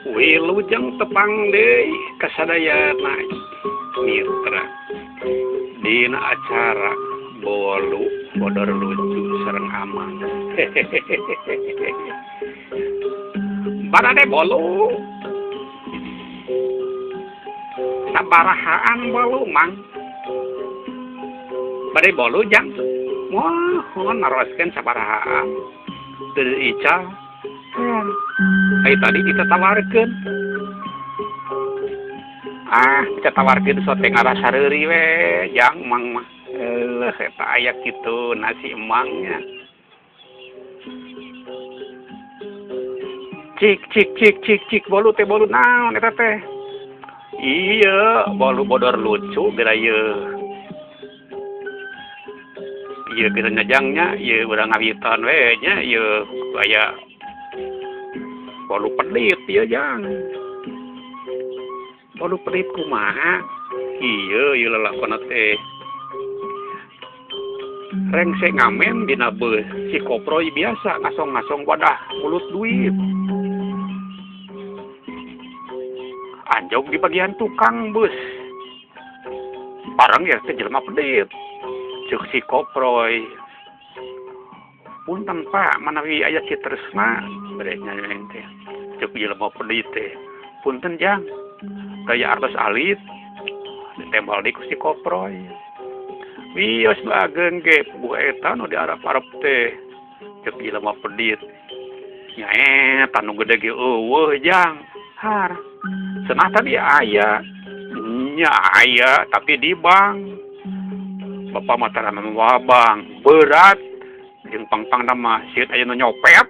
Wilujeng tepang deui kasadayana mitra dina acara bolu bodor lucu sareng amang. Barade bolu sabarahaan bolu mang bade bolu jang mohon naroskeun sabarahaan teu ical. Ai tadi kita tawarkeun. Ah, kita tawarkeun sote ngarah sareuri we jang mang mah. Eleuh eta aya kitu nasi emangnya. Cik cik cik cik cik bolu teh bolu naon eta teh? Iya, bolu bodor lucu geura ieu. Ieu geura nyajangnya, ieu urang ngawitan we nya ieu aya bolu pedit ieu jang. Bolu pedit kumaha? Ieu ieu lalakonna teh. Rengse ngamen dina beus si koproy biasa ngasong-ngasong wadah mulut duit. Anjog di bagian tukang bus. Bareng ya teh jelema pedit. Ceuk si koproy. Punten Pak, manawi aya citresna bade nyanyi teh. Ceuk jelema pedit teh. Punten jang. Gaya artos alit ditembal di ku si koproy. Wios nu ageung ge puguh eta nu diarep-arep teh. Ceuk jelema pedit. Nya eta nu gede ge eueuh jang. Har. Cenah tadi aya. Nya aya tapi di bank. Bapak mah tara mawa bank. Berat jeung pang-pangna mah sieun aya nu nyopet.